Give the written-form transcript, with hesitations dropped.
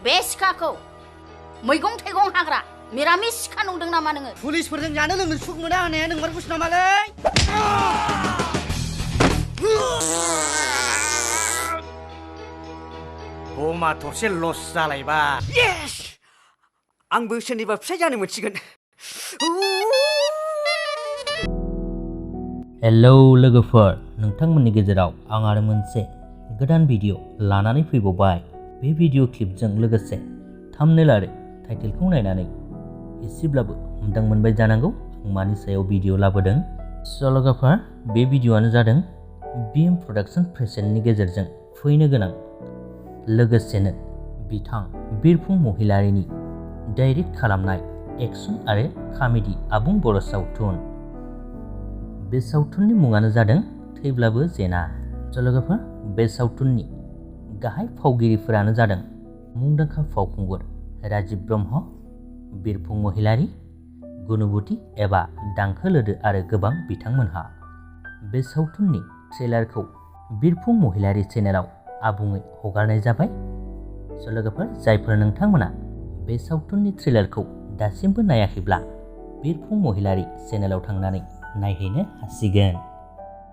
बे सिखाखौ मैगं थाइगं हाग्रा मिरामिस सिखा नंदों नामा नोङो? पुलिसफोरजों जानो लोंनो सुख मोना होननाया नोंमारगौसो नामालै? बमा थरसे लस जालायबाय। येस! आंबो सोरनिबा फिसाय जानो मोनसिगोन। हेलौ लोगोफोर, नोंथांमोननि गेजेराव आं आरो मोनसे गोदान भिडिअ लानानै फैबावबाय। बे भिडिअ क्लिपजों लोगोसे थाम्बनेल आरो टाइटेलखौ नायनानै एसेब्लाबो हमदां मोनबाय जानांगौ आं मानि सायाव भिडिअ लाबोदों। स' लोगोफोर, बे भिडिअआनो जादों BM प्रडाक्शन प्रेजेन्टनि गेजेरजों फैनो गोनां लोगोसेनो बिथां बिरफुं महिलारिनि डाइरेक्ट खालामनाय एक्सन आरो कमेडि आबुं बर' सावथुन। बे सावथुननि मुङानो जादों थैब्लाबो जेना। स' लोगोफोर, बे सावथुननि गाहाय फावगिरिफोरानो जादों मुंदांखा फावखुंगुर राजिब ब्रह्म, बिरफुं महिलारि, गुनुबुथि एबा दांखो लोदो आरो गोबां बिथांमोनहा। बे सावथुननि ट्रेलारखौ बिरफुं महिलारि चेनेलाव आबुङै हगारनाय जाबाय। स' लोगोफोर, जायफोर नोंथांमोना बे सावथुननि ट्रेलारखौ दासिमबो नायाखैब्ला बिरफुं महिलारि चेनेलाव थांनानै नायहैनो हासिगोन।